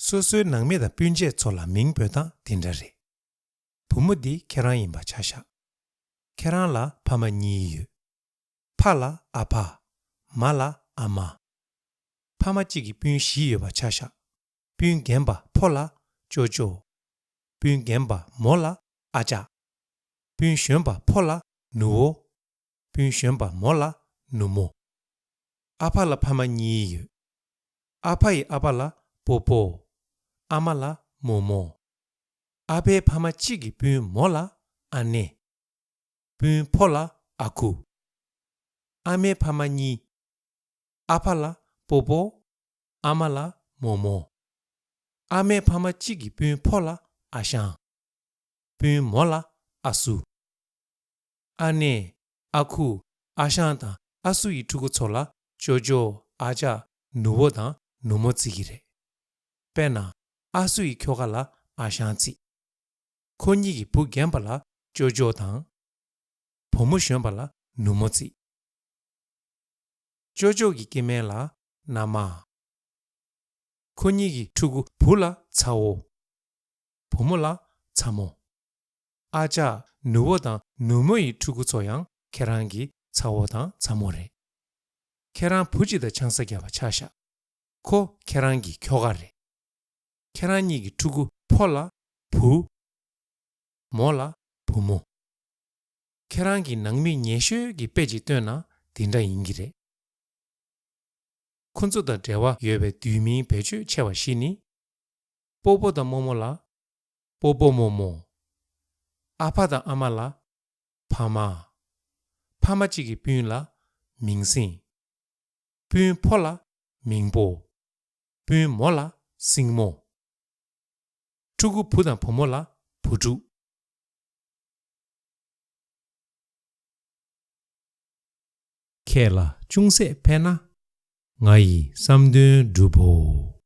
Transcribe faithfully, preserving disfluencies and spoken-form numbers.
སོ་སོའི་ནང་མི་དང་སྤུན་མཆེད་ཚོ་ལ་མིང་འབོད་སྟངས་དེ་འདྲ་རེད། བུ་མོ་འདི་ཁྱེད་རང་ཡིན་པ་ཆ་བཞག་ཁྱེད་རང་ལ་ཕ་མ་གཉིས་ཡོད། ཕ་ལ་ཨ་ཕ། མ་ལ་ཨ་མ། ཕ་མ་གཅིག་གི་སྤུན་བཞི་ཡོད་པ་ཆ་བཞག་སྤུན་རྒན་པ་ཕོ་ལ་ཅོ་ཅོ། སྤུན་རྒན་པ་མོ་ལ་ཨ་ཅག་སྤུན་གཞོན་པ་ཕོ་ལ་ནུ་བོ། སྤུན་གཞོན་པ་མོ་ལ་ནུ་མོ། ཨ་ཕ་ལ་ཕ་མ་གཉིས་ཡོད། ཨ་ཕ་ཡི་ཨ་ཕ་ལ་སྤོ་སྤོ། ཨ་མ་ལ་རྨོ་མོ། ཨ་ཕའི་ཕ་མ་གཅིག་གི་སྤུན་མོ་ལ་ཨ་ནེ། སྤུན་ཕོ་ལ་ཨ་ཁུ། ཨ་མའི་ཕ་མ་གཉིས། ཨ་ཕ་ལ་སྤོ་སྤོ། ཨ་མ་ལ་རྨོ་མོ། ཨ་མའི་ཕ་མ་གཅིག་གི་སྤུན་ཕོ་ལ་ཨ་ཞང་། སྤུན་མོ་ལ་ཨ་སུ། ཨ་ནེ། ཨ་ཁུ། ཨ་ཞང་དང་ཨ་སུ་ཡི་ཕྲུ་གུ་ཚོ་ལ་ཅོ་ཅོ། ཨ་ཅག་ནུ་བོ་དང་ནུ་མོ་བརྩི་གི་རེད། དཔེར་ན། ཨ་སུ་ཡི་ཁྱོ་ག་ལ་ཨ་ཞང་བརྩི། ཁོ་གཉིས་ཀྱི་བུ་རྒན་པ་ལ་ཅོ་ཅོ་དང་། བུ་མོ་གཞོན་པ་ལ་ནུ་མོ་བརྩི། ཅོ་ཅོ་གི་སྐྱེ་དམན་ལ་མནའ་མ། ཁོ་གཉིས་ཀྱི་ཕྲུ་གུ་བུ་ལ་ཚ་བོ། བུ་མོ་ལ་ཚ་མོ། ཨ་ཅག་ནུ་བོ་དང་ནུ་མོ་ཡི་ཕྲུ་གུ་ཚོ་ཡང་ཁྱེད་རང་གི་ཚ་བོ་དང་ཚ་མོ་རེད། ཁྱེད་རང་བུ་གཅིག་དང་ཆང་ས་བརྒྱབ་པ་ཆ་བཞག་ཁོ་ཁྱེད་རང་གི་ཁྱོ་ག་རེད། ཁྱེད་རང་གཉིས་ཀྱི་ཕྲུ་གུ་ཕོ་ལ་བུ། མོ་ལ་བུ་མོ། ཁྱེད་རང་གི་ནང་མི་ཉེ་ཤོས་ཀྱི་དཔེ་ཅིག་སྟོན་ན་དེ་འདྲ་ཡིན་གྱི་རེད། ཁོ་ཚོ་དང་འབྲེལ་བ་ཡོད་པའི་བསྡུས་མིང་བེད་སྤྱོད་ཆེ་བ་བཞི་ནི། སྤོ་སྤོ་དང་རྨོ་མོ་ལ། སྤོ་སྤོ་རྨོ་མོ། ཨ་ཕ་དང་ཨ་མ་ལ། ཕ་མ། ཕ་མ་གཅིག་གི་སྤུན་ལ། མིང་སྲིང་། སྤུན་ཕོ་ལ། མིང་པོ། སྤུན་མོ་ལ། སྲིང་མོ། ཕྲུ་གུ་བུ་དང་བུ་མོ་ལ། བུ་ཕྲུག་ཁྱེད་ལ་ཅུང་ཟད་ཕན་ན། ང་ཡི་བསམ་དོན་འགྲུབ་བོ།